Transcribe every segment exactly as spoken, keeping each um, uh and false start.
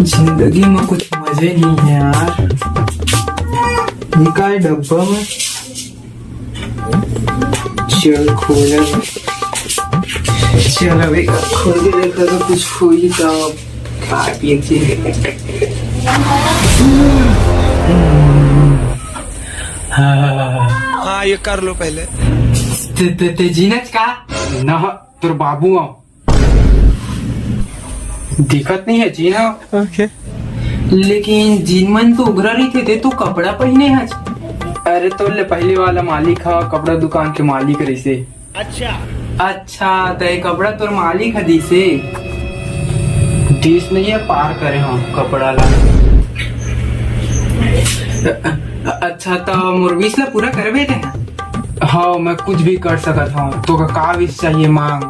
जिंदगी में कुछ मजे नहीं है यार। ये का है डब्बा में? चल खोल। चल अबे खोल के देखा तो कुछ होई तो खा पिए के। हाँ, ये कर लो पहले। ते, ते, ते जीनच का? ना, तोर बाबू आव। दिक्कत नहीं है, जीना। ओके। लेकिन जिन मन तो उघरा रहिथे, ते तो कपड़ा पहिने हच। अरे, तो ले पहली वाला मालिक हा, कपड़ा दुकान के मालिक रहिसे। अच्छा। अच्छा, ते कपड़ा तोर मालिक हा दिसे? दिस नहीं है, पार करे हम कपड़ा ला। अच्छा, तो मोर wish ला पूरा करबे ते? हाँ, मैं कुछ भी कर सकत हूँ। तो का wish चाहिए, मांग।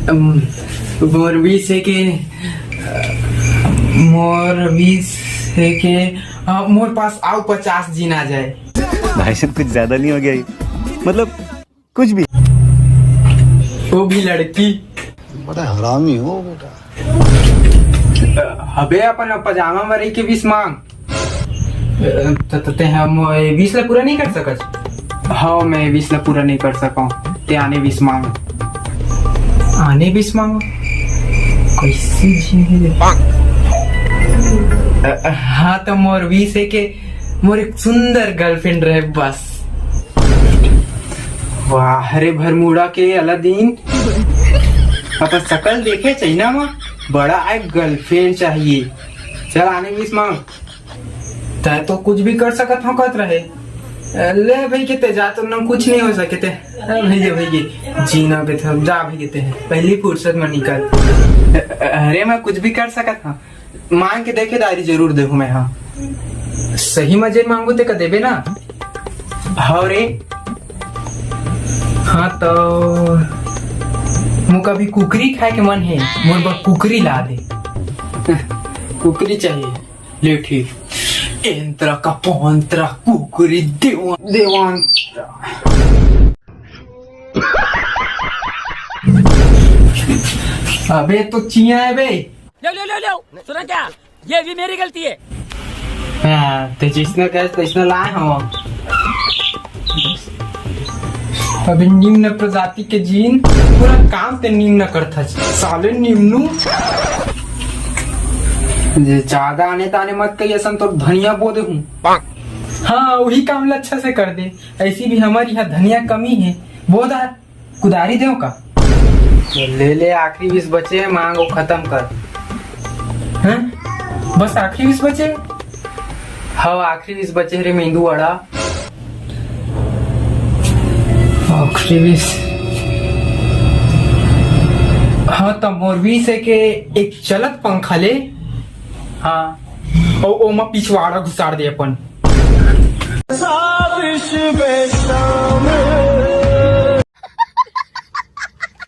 अम, मोर wish है कि, मोर wish है कि, अ, मोर पास आउ पचास जीन आ जाए। भाई साहब, कुछ ज्यादा नहीं हो गया ये? मतलब, कुछ भी। वो भी लड़की। बड़ा हरामी हो बेटा। अबे, अपन पजामा में रही के wish मांग। त, त, ते हम ए wish ला पूरा नहीं कर सकत? हाँ, मैं ए wish ला पूरा नहीं कर सकूं। ते आने wish मांग। आने wish मांग? कैसे जी है? अ, हाँ, तो मोर wish है कि मोर एक सुंदर girlfriend रहे बस। वाह रे भरमूड़ा के अलादीन, अपन शकल देखे चाइना में, बड़ा एक girlfriend चाहिए। चल आने wish मांग। तै तो कुछ भी कर सकत हूँ कहत रहे। ले भाई के ते जा, तो ना कुछ नहीं हो सके ते। अरे भाई के, भाई के जीना पे थे, जा भाई के ते हैं, पहली फुर्सत में निकल। अरे मैं कुछ भी कर सकत हूँ, मांग के देखे दारी जरूर देहूँ मैं। हाँ, सही मजे मांगो ते का देबे ना? हाँ रे। हाँ तो मुका भी कुकरी खाए के मन है, मोर बर कुकरी ला दे। कुकरी चाहिए? ले ठीक। एंत्रा का पोंत्रा कुकरी देवा, देवांत्रा। अबे तो चिया है बे। ले, ले, ले, ले। सुना क्या? ये भी मेरी गलती है। हाँ, ते जिसने कहे तैसने लाए हो। अभी निम्न प्रजाति के जीन पूरा काम ते निम्न करत हस। साले निम्नू। जे ज्यादा आने ताने मत कही, असन तो धनिया बो दे हूँ। हाँ, वही काम ला अच्छा से कर दे। ऐसी भी हमारी यहाँ धनिया कमी है। बो दा, कुदारी देव का? ले ले, आखिरी wish बचे है, मांग वो खत्म कर। हैं? बस आखिरी wish बचे? हाँ, आखिरी wish बचे रे मेंदू वड़ा। आखिरी wish। हाँ, तो मोर wish है के एक चलत पंखा ले। हाँ। ओ, ओमा पिछवाड़ा घुसाड़ दे अपन।